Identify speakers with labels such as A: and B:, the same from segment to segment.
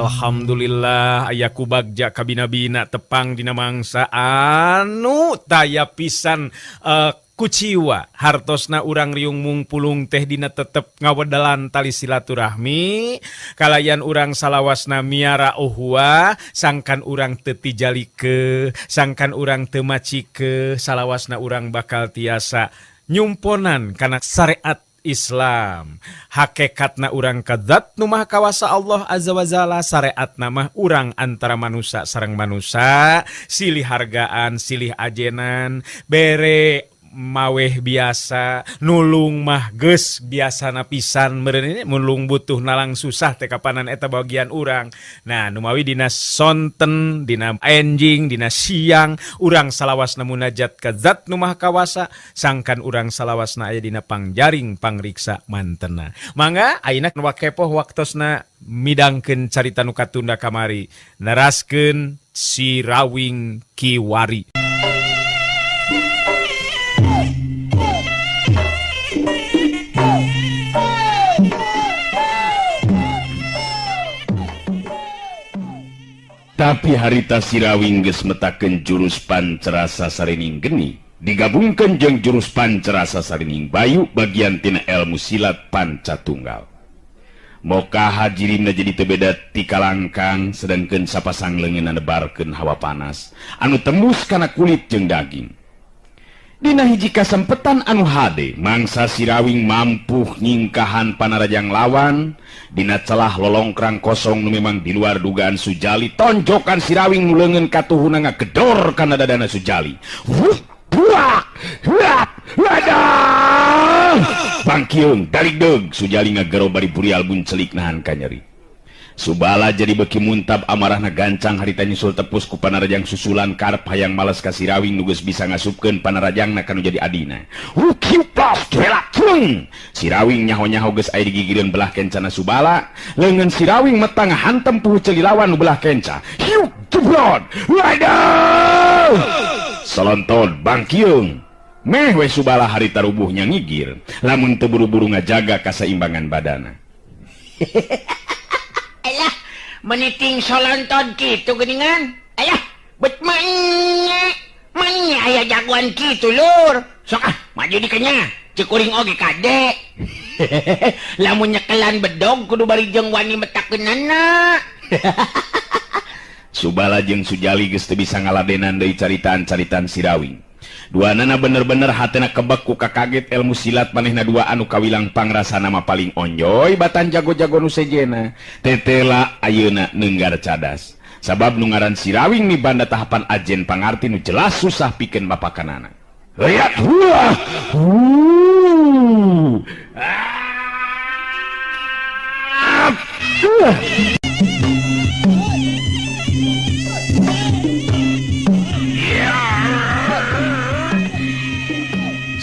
A: Alhamdulillah aya ku bagja kabina-bina tepang dina mangsa anu taya pisan kuciwa hartosna urang riung mungpulung teh dina tetep ngawedelan tali silaturahmi kalayan urang salawasna miara uhuah sangkan urang teu tijalike sangkan urang teu macike salawasna urang bakal tiasa nyumponan kana syariat Islam. Hakekatna urang ka Zat nu Maha Kawasa Allah Azza wa Jalla, sareatna mah urang antara manusa sareng manusa, silih hargaan, silih ajenan, bere maweh biasa, nulung mah geus biasana pisan meureun ini nulung butuh nalang susah teh kapanan eta bagian urang. Nah, numawi dina sonten, dina enjing, dina siang urang salawasna munajat ka Zat nu Maha Kawasa, sangkan urang salawasna aya dina pangjaring pangriksa mantena. Mangga ayeuna wakepoh waktosna midangkeun carita nu katunda kamari, neraskeun Si Rawing Kiwari.
B: Tapi harita Si Rawing geus metakeun jurus pancerasa sarining geni digabungkeun jeung jurus pancerasa sarining bayu bagian tina ilmu silat pancatunggal. Moka hajirimna jadi teu beda ti kalangkang sedangkeun sapasang leungeunna nebarkeun hawa panas anu tembus kana kulit jeung daging. Dina hiji kasempetan anu hade mangsa Si Rawing mampu nyingkahan panarajang lawan dina celah lolongkrang kosong nu memang di luar dugaan Sujali, tonjokan Si Rawing nu leungeun katuhuna ngagedor kana dadana Sujali. Wuh, buak, huat, wadah. Bangkiung daligdeug Sujali ngagero bari burial buncelik nahan kanyeri. Subala jadi beki muntab amarahna gancang harita nyusul tepus ku panarajang susulan karep hayang males ka Si Rawing nu geus bisa ngasupkeun panarajangna kanu jadi adina. Rukiu plas jelak cung. Si Rawing nyaho-nyaho geus aya digigireun belah kencana Subala, leungeun Si Rawing metang hantem puhu ceuli lawan nu belah kenca. Hiuk jebrot. Waduh. Solonton bangkiung. Meh we Subala harita rubuhnya ngigir, lamun teu buru-buru ngajaga kasaimbangan badana.
C: Alah, meniting solonton kitu geuningan. Ayah, bet manya. Manya aya jagoan kitu lur. Sok ah, maju dikenya. Ceuk kuring oge kade. Lamun nyekelan bedog kudu bari jeung wani metakeunana.
B: Subala jeung Sujali geus teu bisa ngaladenan deui caritaan-caritaan Si Rawing. Duanana bener-bener hatena kebek ku kakaget ilmu silat manehna dua anu kawilang pangrasana mah paling onjoy batan jago-jago nu sejena. Tetela ayeuna neunggar cadas. Sabab nu ngaran Si Rawing mibanda tahapan ajen pangarti nu jelas susah pikeun bapakanana. Lihat wah.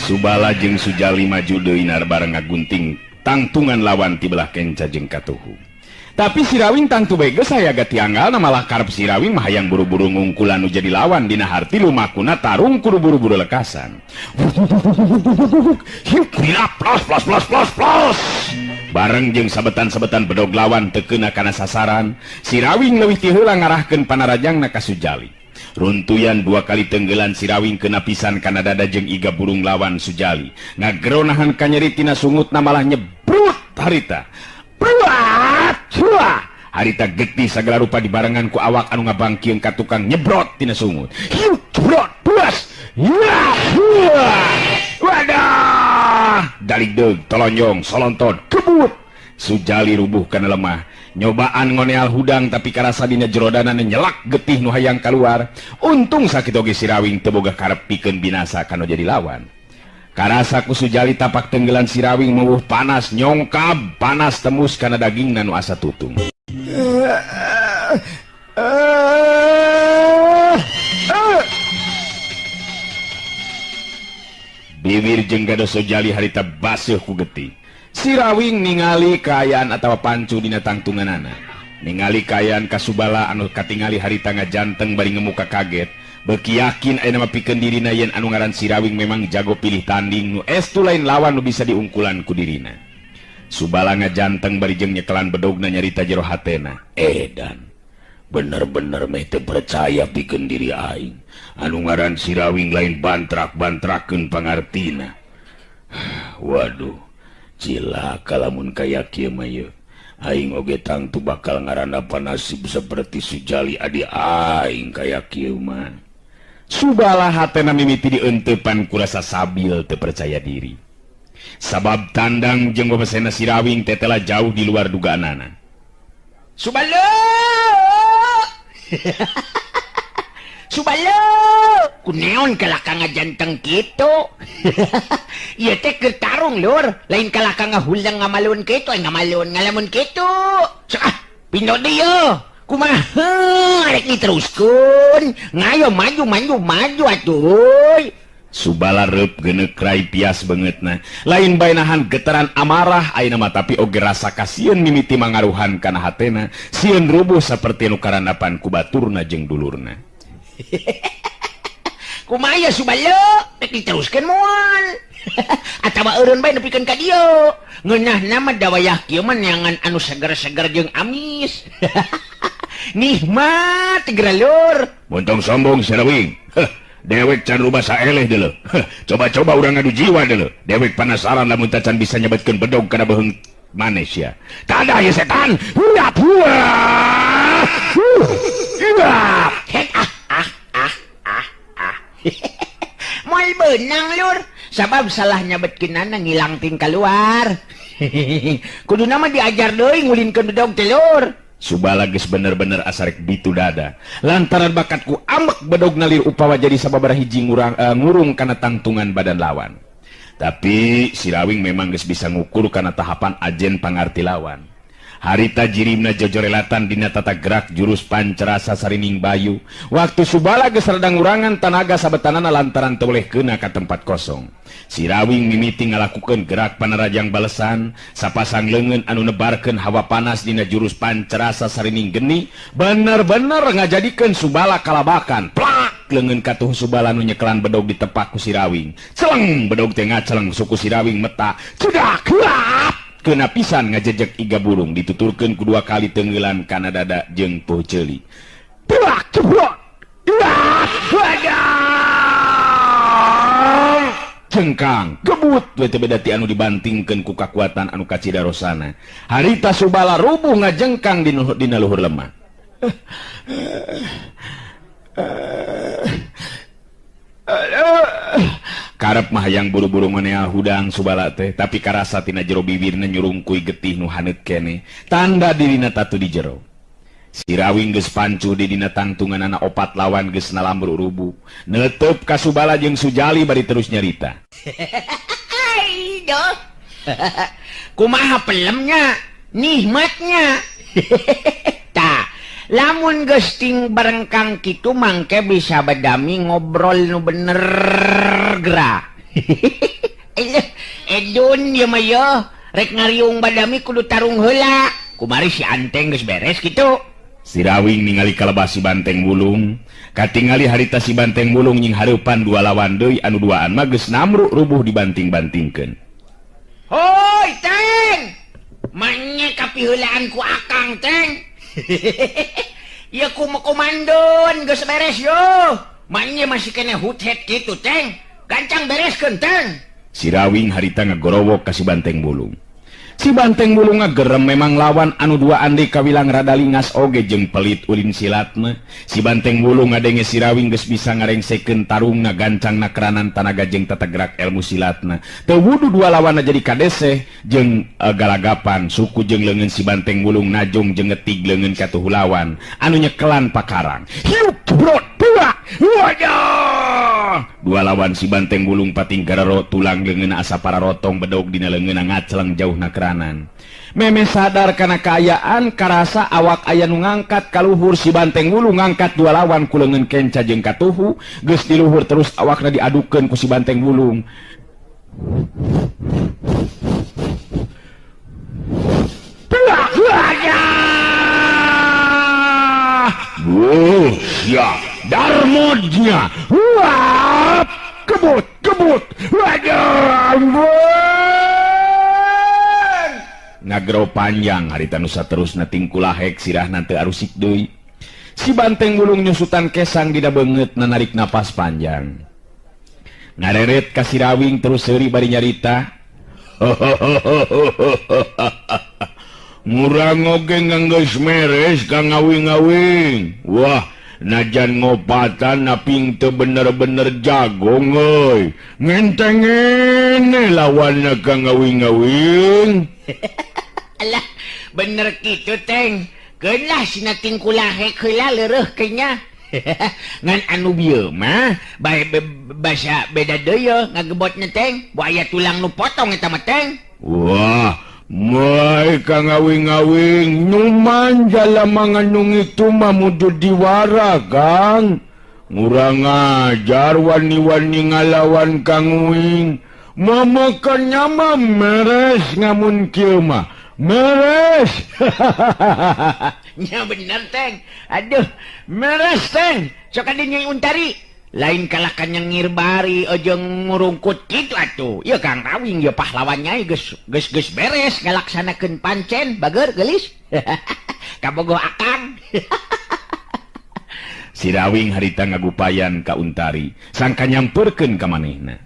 B: Subala jeung Sujali maju deui bareng ngagunting tangtungan lawan ti belah kenca jeung katuhu. Tapi Si Rawing tangtu bae geus aya gatianggalna malah karep Si Rawing mah hayang buru-buru ngungkulan nu jadi lawan dina harti lumakuna tarung kudu buru-buru lekasan. Hiuk plos plos plos plos plos. Bareng jeung sabetan-sabetan bedog lawan teu keuna kana sasaran, Si Rawing leuwih ti heula ngarahkeun panarajangna ka Sujali. Runtuyan dua kali tenggelan Si Rawing kena pisan kana dada jeung iga burung lawan Sujali. Ngagero nahan kanyeri tina sungutna malah nyebrut harita. Bruat! Hua! Harita getih sagala rupa dibarengan ku awak anu ngabangkieun ka tukang nyebrot tina sungut. Hiuk jebrot puas. Wah! Wadah! Daligdeug tolonjong solonton kebut. Sujali rubuh kana lemah. Nyobaan ngoneal hudang tapi karasa dina jerodana nyelak getih nu hayang kaluar. Untung sakitu oge Si Rawing teu boga karep pikeun binasa kanu jadi lawan. Karasa ku Sujali tapak tenggelan Si Rawing meuwuh panas nyongkab panas tembus kana dagingna nu asa tutung. Bibir jeung gados Sujali harita baseuh ku getih. Si Rawing ningali kaayaan atawa pancu dina tangtunganana. Ningali kaayaan ka Subala anu katingali harita ngajanteng bari ngemuka kaget. Beuki yakin ayeuna mah pikeun dirina yen anu ngaran Si Rawing memang jago pilih tanding nu estu lain lawan nu bisa diungkulan ku dirina. Subala ngajanteng bari jeung nyekelan bedogna nyarita jero hatena. Edan bener-bener meh teu percaya pikeun diri aing. Anu ngaran Sirawing lain bantrak-bantrakeun pangartina. Waduh, cilaka lamun kaya kieu mah yeuh. Aing oge tangtu bakal ngarandapan nasib seperti Sujali adi aing kaya kieu mah. Subala hatena mimiti dienteupan ku rasa sabil teu percaya diri. Sabab tandang jeung babasena Sirawing tetela jauh di luar dugaanana.
C: Subala! Subala! Kuneon kalaka ngajanteng kitu. Ieu teh keur tarung lur, lain kalaka ngahulang ngamalun kitu, ngamalun ngalamun kitu. Sok ah, pindo deui yeuh. Kumaha arek diteruskeun? Ngayo maju maju maju atuh.
B: Subala reup geuneuk rai pias beungeutna. Lain bae nahan getaran amarah ayeuna mah tapi oge rasa kasieun mimiti mangaruhan kana hatena, sieun rubuh saperti nu karandapan ku baturna jeung dulurna.
C: Kumaha ya Subala? Rek diteruskeun moal. Atawa eureun bae nepikeun ka dieu. Ngeunahna mah da wayah kieu mah neangan anu seger-seger jeung amis. Nikmat geura lur.
B: Montong sombong Sirawing. Dewek can rubah saeleh deuleu. Coba-coba urang ngadu jiwa deuleu. Dewek panasaran lamun tacan bisa nyebetkeun bedog kana beuheung maneh sia. Tada ye setan. Huap huap.
C: Ah ah ah ah ah. Moal beunang lur. Sabab salah nyebetkeunana ngilang ting kaluar. Kuduna mah diajar deui ngulinkeun bedog teh lur.
B: Subala geus bener-bener asarek bitu dada lantaran bakatku ambek bedog nalir upawa jadi sababaraha hiji ngurung kana tangtungan badan lawan. Tapi Sirawing memang geus bisa ngukur kana tahapan ajen pangarti lawan. Harita jirimna jojorelatan dina tata gerak jurus pancerasa sarining bayu. Waktu Subala geus rada ngurangan tanaga sabetanana lantaran teu boleh keuna ka tempat kosong. Sirawing mimiti ngalakukeun gerak panarajang balesan, sapasang leungeun anu nebarkeun hawa panas dina jurus pancerasa sarining geni, bener-bener ngajadikeun Subala kalabakan. Plak leungeun katuh Subala nu nyekelan bedog ditepak ku Sirawing. Celeng bedog teh ngaceleng suku Sirawing meta. Cedak huap. Kena pisan ngajejek iga burung dituturkeun ku dua kali tenggelan kana dada jeung poh ceuli. Plak ceblok. Wadah. Cengkang gebut we teh beda ti anu dibantingkeun ku kakuatan anu kacida rosana. Harita Subala rubuh ngajengkang dina luhur lemah. Karep mah hayang buru-buru menea hudang Subala teh, tapi karasa tina jero bibirna nyurungkuy getih nu haneut keneh, tanda dirina tatu di jero. Sirawing geus pancu di dina tangtunganana opat lawan geus nalambru rubuh. Neuteub ka Subala jeung Sujali bari terus nyarita.
C: Aduh. Kumaha pelemnya, nikmatnya. Tah, lamun geus ting barengkang kitu mangke bisa badami ngobrol nu bener geura. Edun ieu mah yeuh, rek ngariung badami kudu tarung heula. Kumari si Anteng geus beres kitu.
B: Sirawing ningali kalebah si Banteng Wulung, katingali harita si Banteng Wulung nying hareupan dua lawan deui anu duaan mah geus namruk rubuh dibanting-bantingkeun.
C: Hoi Teng, manya kapiheulaan ku Akang Teng. Ieu ku komandon geus beres yo. Manya masih kena huthet kitu Teng. Gancang bereskeun Teng.
B: Sirawing harita ngagorowok ka si Banteng Wulung. Si Banteng Wulung ngagerem memang lawan anu duaan deui kawilang rada lingas oge jeung pelit ulin silatna. Si Banteng Wulung ngadenge Sirawing geus bisa ngarengsekeun tarungna gancangna keranan tanaga jeung tata gerak ilmu silatna. Teu wudu dua lawanna jadi kadeseh jeung galagapan suku jeung leungeun si Banteng Wulung najong jeung ngetig leungeun katuhu lawan anu nyekelan pakarang. Hiup brot dua. Wajah. Dua lawan si Banteng Wulung pating gararo tulang leungeun asa pararotong bedog dina leungeunna ngaceleng jauhna keranan. Meme sadar kana kaayaan karasa awak aya nu ngangkat kaluhur si Banteng Wulung ngangkat dua lawan ku leungeun kenca jeung katuhu geus di luhur terus awakna diadukeun ku si Banteng Wulung. Wuh, ya darmodnya. Wah, kebut, kebut. Waduh, ampun. Ngagero panjang harita nu saterusna tingkulahek sirahna teu arusik deui. Si Banteng Wulung nyusutan kesang dina beungeut narik napas panjang. Ngareret ka si Rawing terus seuri bari nyarita. Ngurang oge geus meres ka ngawing-ngawing. Wah, najan ngopatan naping teu bener-bener jagong euy. Ngentengene lawanna ka ngawing-ngawing.
C: Alah, bener kitu Teng. Keun lah sina tingkulahek heula leureuh kenya. Ngan anu bieu mah bae basa beda deui ngagebotna Teng. Bu aya tulang nu potong eta mah Teng.
B: Wah, moai ka ngawing-ngawing nyuman jalama nganu ngitu mah mujud diwara Kang. Ngurang ajar wani-wani ngalawan Kang Uing. Momokan mah meres ngamun kieu mah. Meres.
C: Nya bener Teng. Aduh, meres Teng. Sok adi Nyai Untari. Lain kalah ka nyengir bari jeung ngurungkut kitu atuh. Ieu Kang Rawing ieu pahlawan Nyai geus geus geus beres ngalaksanakeun pancen bager geulis. Kabogoh akang.
B: Si Rawing harita ngagupayan ka Untari, sangka nyamperkeun ka manehna.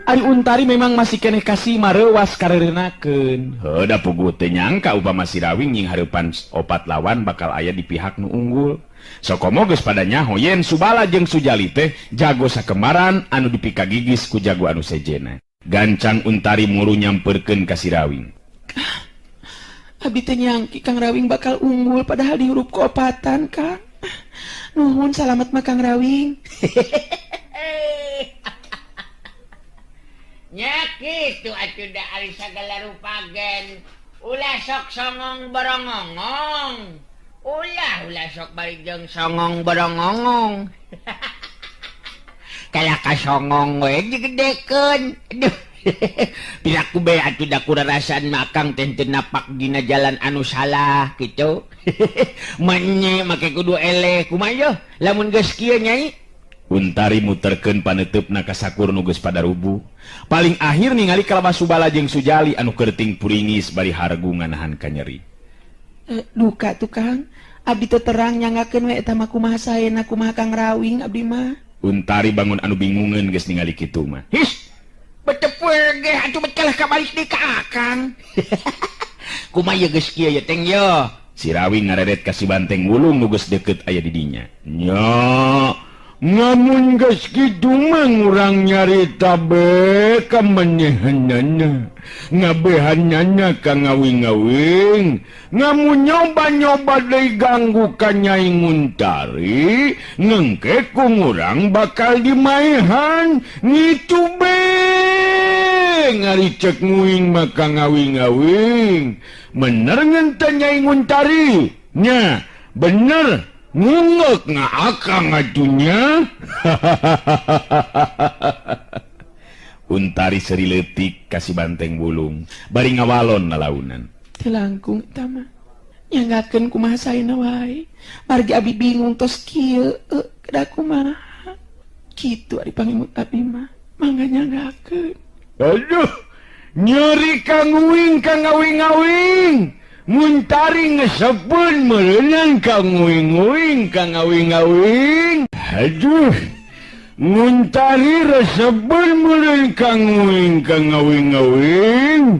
B: Ari Untari memang masih keneh kasih marewas kareurenakeun. Heuh da puguh teu nyangka upama si Rawing nying hareupan opat lawan bakal aya di pihak nu unggul. Sokomo geus pada nyaho yen Subala jeung Sujali teh jago sakemaran anu dipikagigis ku jago anu sejena. Gancang Untari muru nyamperkeun ka si Rawing.
D: Abi teh nyangki Kang Rawing bakal unggul padahal dihurup ku opatan, Kang. Nuhun salamet mah Kang Rawing.
C: Nya kitu atuh da ari sagala rupa gen. Ulah sok songong borongongong. Ulah ulah sok bari jeung songong borongongong. Kalah ka songong we digedekeun. Aduh. Piraku bae atuh da kurarasaan mah Akang teh teu napak dina jalan anu salah kitu. Manye make kudu eleh kumaha yeuh lamun geus kieu Nyai.
B: Untari muterkeun paneuteup-na ka sakur nu geus pada rubuh. Paling akhir ningali kalabah Subala jeung Sujali anu kerting puringis bari hargu nganahan kanyeri.
D: Duka tuh Kang, abdi teu terang nyangakeun we eta mah kumaha saena kumaha Kang Rawing abdi mah.
B: Untari bangun anu bingungeun geus ningali kitu mah.
C: His, betepeuh ge atuh bet kalah kabalik deui ka Akang. Kumaha ye geus kieu ye Teng ye?
B: Si Rawing ngareret ka si Banteng Wulung nu geus deukeut aya di dinya. Nya. Ngamun geus kitu mah urang nyarita be ka menyehanana ngabehanana ka ngawing-ngawing. Ngamun nyoba-nyoba deui ganggu ka Nyai Untari ngengke ku urang bakal dimaehan ngitu be ngari cek nguing mah ka ngawing-ngawing. Bener ngenten Nyai Untari nya bener. Ngungek ngaakang atunya. Untari seri leutik ka si Banteng Wulung bari ngawalon lalaunan.
D: Teu langkung eta mah. Nyangakeun kumaha saena wae. Margi abi bingung tos kieu kedah kumaha. Kitu ari pangimut abi mah. Mangga nyangakeun.
B: Aduh, nyeri ka nguing ka ngawing-ngawing. Muntari ngesepeun meureunan ka nguing-nguing ka ngawing-ngawing. Aduh, muntari resepeun meureun ka nguing ka ngawing-ngawing.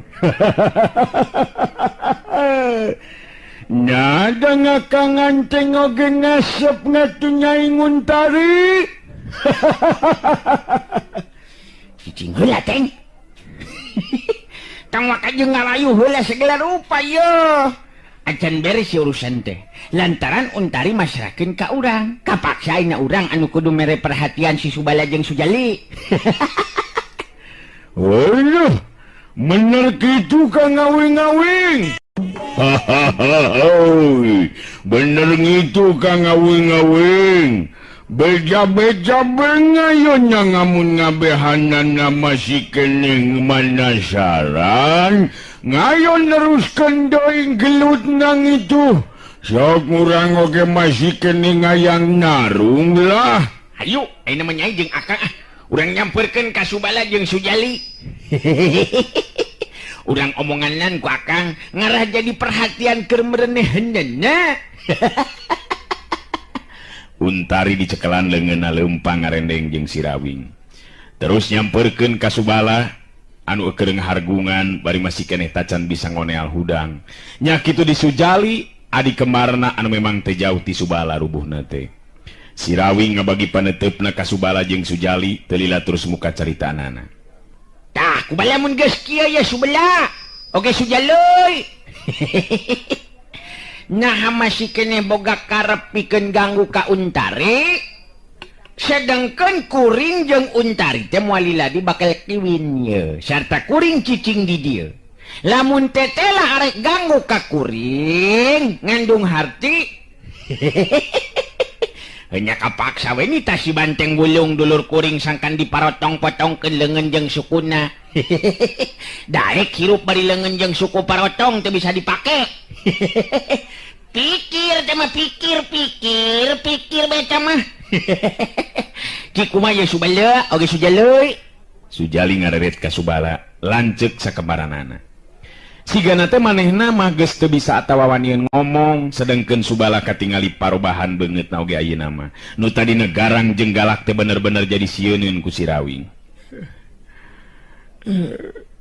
B: Nyada ngakang anteng oge ngasep ngatu Nyai Untari.
C: Cicing heula Teng. Tong waka jeung ngalayu heula segala rupa ye. Acan beres urusan teh. Lantaran Untari masrahkeun ka urang. Kapaksa ayeuna urang anu kudu mere perhatian si Subala jeung Sujali.
B: Waduh, bener kitu ka ngawing-ngawing. Bener ngitu ka ngawing-ngawing. Beja-beja bengayon nya ngamun ngabehanana masih kening manasaran. Ngayon neruskeun deui gelut nang itu. Sok urang oge masih kening hayang narung lah.
C: Hayu, ayeuna mah Nyai jeung Akang ah. Urang nyamperkeun ka Subala jeung Sujali. Urang omonganan ku akang ngarah jadi perhatian keur mereneheunna.
B: Untari dicekelan leungeunna leumpang ngarendeng jeung Sirawing. Terus nyamperkeun ka Subala anu eukeureng hargungan bari masih keneh tacan bisa ngoneal hudang. Nya kitu di Sujali adi kemarna anu memang teu jauh ti Subala rubuhna teh. Sirawing ngabagi paneuteup-na ka Subala jeung Sujali teu lila terus muka caritaanana.
C: Tah kubala mun geus kieu ya Subala. Oge Sujali. Nah masih keneh boga karep pikeun ganggu ka Untari. Sedangkan kuring jeung Untari teh moal lila di bakal kiwin ye sarta kuring cicing di dieu. Lamun tetela arek ganggu ka kuring ngandung harti. Hanya kapaksa we ni si banteng wulung dulur kuring sangkan diparotong-potongkeun leungeun jeung sukuna. Daek hirup bari leungeun jeung suku parotong teu bisa dipake. Pikir teh mah pikir pikir pikir bae mah. Ki kumaha ye Subala oge Sujali.
B: Sujali ngareret ka Subala lanceuk sakemaranana. Sigana teh manehna mah geus teu bisa atawa wanian ngomong sedengkeun Subala katingali parobahan beungeutna oge ayeuna mah. Nu tadina garang jeung galak teh bener-bener jadi sieuneun ku Sirawing.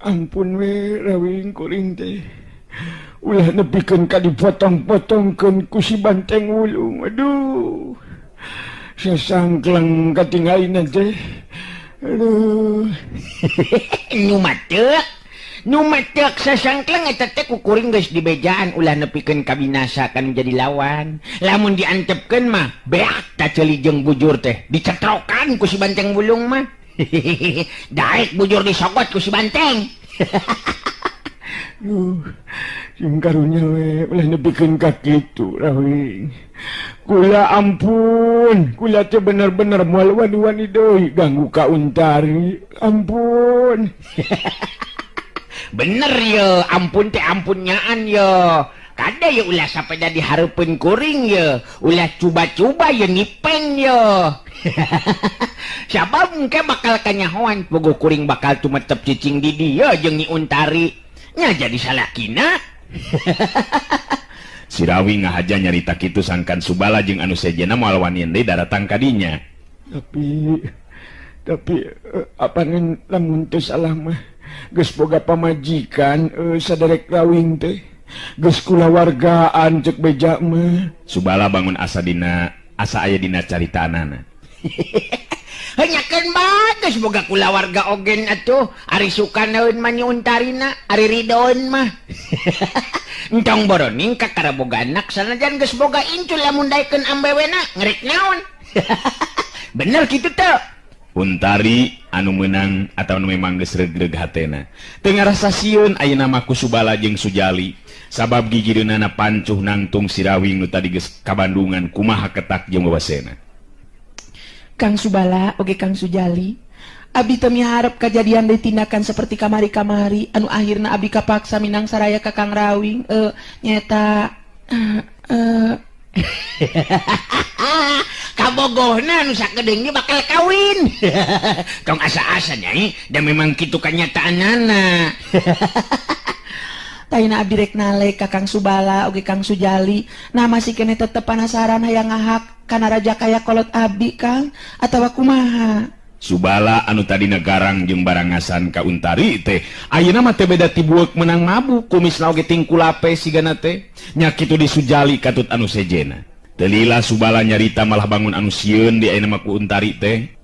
D: Ampun we Rawing kuring teh. Ulah nepikeun ka dipotong-potongkeun ku si banteng wulung. Aduh. Sasangkleng katingalina teh. Aduh.
C: Nu mateuk. Nu mateuk sasangkleng eta teh ku kuring geus dibejaan ulah nepikeun kabinasa kan jadi lawan. Lamun diantepkeun mah beak ta ceuli jeung bujur teh dicetrokan ku si banteng wulung mah. Daek bujur disogot ku si banteng.
D: Duh, sing karunya we ulah nepikeun ka kitu Rawing. Kula ampun, kula teh bener-bener moal wani-wani deui ganggu ka Untari. Ampun.
C: Bener ye, ampun teh ampun nyaan ye. Kada ye ulah sampai jadi hareupeun kuring ye, ulah cuba-cuba ye nipeng ye. Siapa mungkin bakal kanyahoan puguh kuring bakal tumetep cicing di dieu jeung Nyi Untari. Nya jadi salakina.
B: Sirawing ngahaja nyarita kitu sangkan Subala jeung anu sejenna moal wanian deui daratang ka dinya.
D: Tapi apanan lamun teu salah mah geus boga pamajikan saderek Rawing teh. Geus kulawargaan ceuk beja mah.
B: Subala bangun asa dina asa aya dina caritaanana.
C: Hanyakeun bae geus boga kulawarga ogen atuh ari suka naeun mah Nyi Untarina ari ridoeun mah. Entong boroning ka karaboga anak sanajan geus boga incul lamun daekeun ambewena ngerek naon. Bener kitu teu?
B: Untari anu meunang atawa nu memang geus regreg hatena. Teu ngarasa sieun ayeuna mah ku Subala jeung Sujali sabab gigireunana pancuh nangtung Sirawing nu tadi geus kabandungan kumaha ketak jeung wawasena.
D: Kang Subala oge Kang Sujali, abdi teu miharep kajadian deui tindakan seperti kamari-kamari anu akhirna abdi kapaksa minang saraya ka Kang Rawing nyeta
C: kabogohna nu sakedeung ge bakal kawin. Tong asa-asa nyai, da memang kitu kanyataanana.
D: Taina abdi rek nalek ka Kang Subala oge Kang Sujali, nah masih keneh tetep panasaran hayang ngahak kana raja kaya kolot abdi Kang atawa kumaha.
B: Subala anu tadina garang jeung barangasan ka Untari teh ayeuna mah teh beda ti bueuk meunang mabuk kumisna oge tingkulape sigana teh nya kitu di Sujali katut anu sejena. Teu lila Subala nyarita malah bangun anu sieun di ayeuna mah ku Untari teh.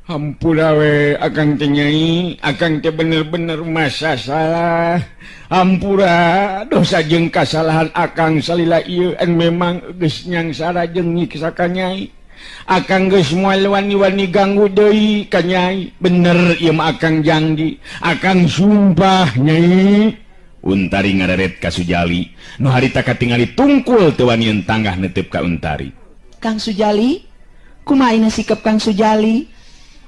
D: Hampura we akang teh nyai, akang teh bener-bener masa salah. Hampura dosa jeung kasalahan akang salila ieu en memang geus nyangsara jeung nyiksa ka nyai. Akang geus moal wani-wani ganggu deui ka nyai. Bener ieu mah akang janji, akang sumpah nyai.
B: Untari ngareret ka Sujali nu harita katingali tungkul teu wanian tanggah neuteup ka Untari.
D: Kang Sujali, kumaha ayeuna sikep Kang Sujali?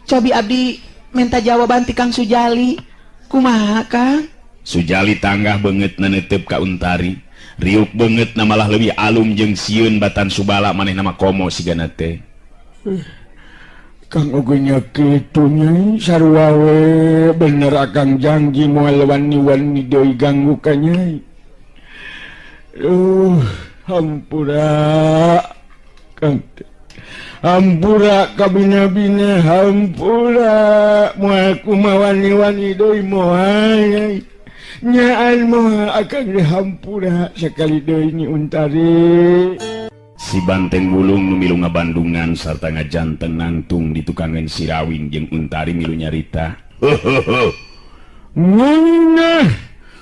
D: Cobi abdi minta jawaban ti Kang Sujali. Kumaha Kang?
B: Sujali tanggah beungeutna neuteup ka Untari. Riuk beungeutna malah leuwih alum jeung sieun batan Subala manehna mah komo sigana teh.
E: Kang oge nya kitu Nyai, sarua we bener akang janji moal wani-wani deui ganggu ka Nyai. Hampura Kang teh. Hampura kabina-bina, hampura moal kumaha wani-wani deui moal Nyai. Nyaan moal akang dihampura sakali deui Nyi Untari.
B: Si Banteng Wulung nu milu ngabandungan sarta ngajanten nangtung di tukangan Sirawing jeung Untari milu nyarita.
E: Ngeunah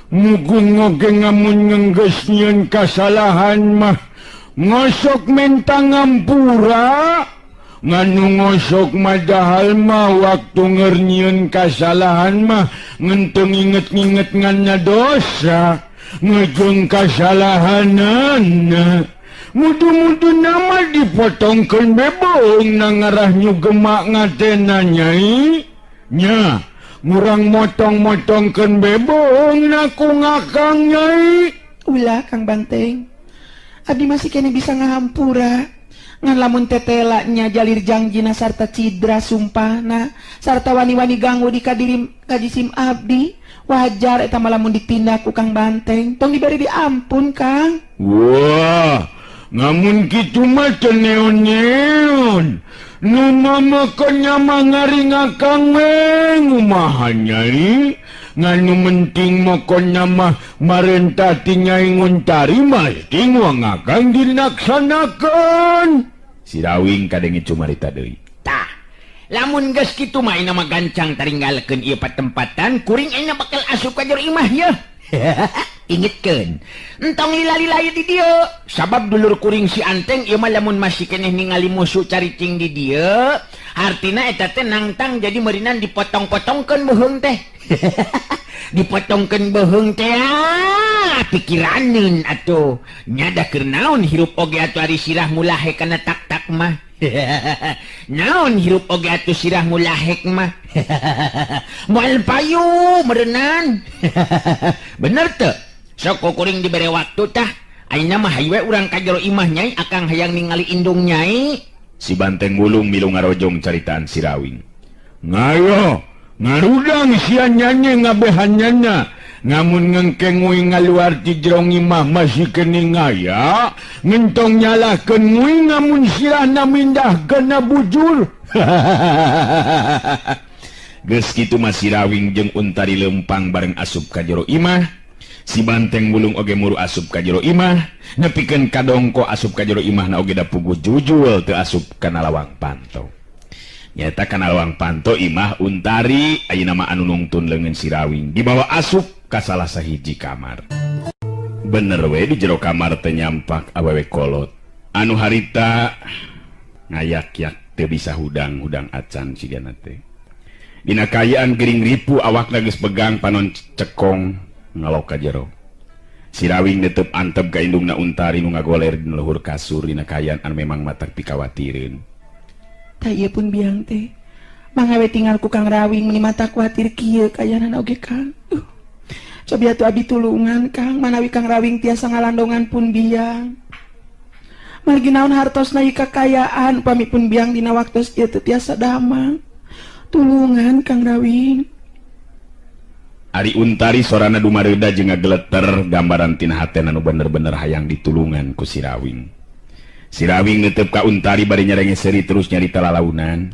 E: mugung oge ngamun ngenggeus nyieun kasalahan mah ngosok menta ngampura nganu ngosok madahal mah waktu ngernyieun kasalahan mah ngenteng inget-inget nganna dosa ngejeng kasalahanana. Mudu-mudu nama dipotongkeun bebong na ngarah nyugemak ngatena Nyai. Nya, ngurang motong-motongkeun bebong na ku ngakang Nyai.
D: Ulah Kang Banteng. Abdi masih kene bisa ngahampura. Ngan lamun tetela nya jalir jangjina sarta cidra sumpahna sarta wani-wani ganggu di kadirim kajisim abdi. Wajar eta mah lamun ditindak ku Kang Banteng. Tong diberi diampun Kang.
E: Wah. Ngamun kitu mah teu neon-neon. Nu mamakeun nya mah ngaringakang we ngumaha Nyai. Ngan nu penting mokon mah marentah ti Nyai Nguntari masti ngakang dilaksanakeun.
B: Sirawing kadenge cumarita deui.
C: Tah, lamun geus kitu mah ayeuna mah gancang taringgalkeun ieu patempatan, kuring ayeuna bakal asup ka jero imah yeuh. Ingetkeun, entong lila-lila ieu di dieu. Sabab dulur kuring si Anteng ieu mah lamun masih keneh ningali musuh caricing di dieu, artina eta teh nangtang jadi meurinan dipotong-potongkeun beuheung teh. Dipotongkeun beuheung teh pikiraneun atuh. Nya da keur naon hirup oge atuh ari sirah mulahe kana tak-tak mah. Naon hirup oge atuh sirah mulahek mah. Moal payu meureunan. Bener teu? Sok kuring dibere waktu tah. Ayeuna mah hayu we urang ka jero imah Nyai, akang hayang ningali indung Nyai.
B: Si Banteng Wulung milu ngarojong caritaan Sirawing.
E: Ngayo, ngarudang sia nyanyi ngabehanana. Ngamun ngengkeng nguing ngaluar ti jero imah masih kene ngaya, ngentong nyalahkeun nguing ngamun sirahna mindahkeun bujur.
B: Geus kitu mah Sirawing jeung Untari lempang bareng asup ka jero imah. Si Banteng Wulung oge muru asup ka jero imah, nepikeun kadongko asup ka jero imahna oge da puguh jujul teu asup kana lawang panto. Nyata kana lawang panto imah Untari ayeuna mah anu nungtun leungeun Sirawing dibawa asup ka salah sahiji kamar. Bener we di jero kamar teh nyampak awewe kolot. Anu harita ngayak-yak teu bisa hudang-hudang acan sigana teh. Dina kaayaan gering ripu awakna geus begang panon cekong ngalok ka jero. Sirawing netep antep ka indungna Untari nu ngagoler dina luhur kasur dina kaayaan anu memang matak pikawatireun.
D: Tah ieu pun biang teh. Mangga we tinggal ku Kang Rawing meuni mata kuatir kieu kaayaan oge Kang. Cobi atuh abdi tulungan Kang, manawi Kang Rawing tiasa ngalandongan pun biang. Margi naon hartosna ieu kakayaan upami pun biang dina waktos ieu teu tiasa damang. Tulungan Kang Rawing.
B: Ari Untari sorana dumareuda jeung ngageleter gambaran tina hatena nu bener-bener hayang ditulungan ku Sirawing. Sirawing netep ka Untari bari nyarenge seuri terus nyarita lalaunan.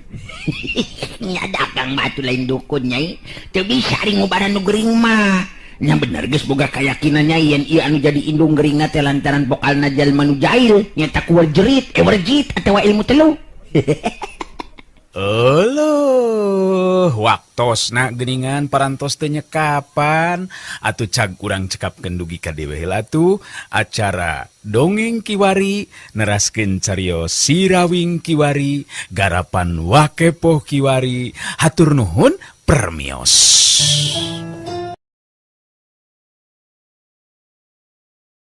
C: Nya dagang mah atuh lain dukun Nyai. Teu bisa ari ngubaran nu gering mah. Nya bener geus boga kayakinan Nyai yen ieu anu jadi indung geuringna teh lantaran pokalna jalma nu jail nyaeta ku werjerit, werjit atawa ilmu telu.
A: Euleuh, waktosna geuningan parantos teh nyekapan atuh cag urang cekapkeun dugi ka dewe heula tuh acara dongeng kiwari neraskeun carios Sirawing kiwari garapan Wakepoh kiwari hatur nuhun permios.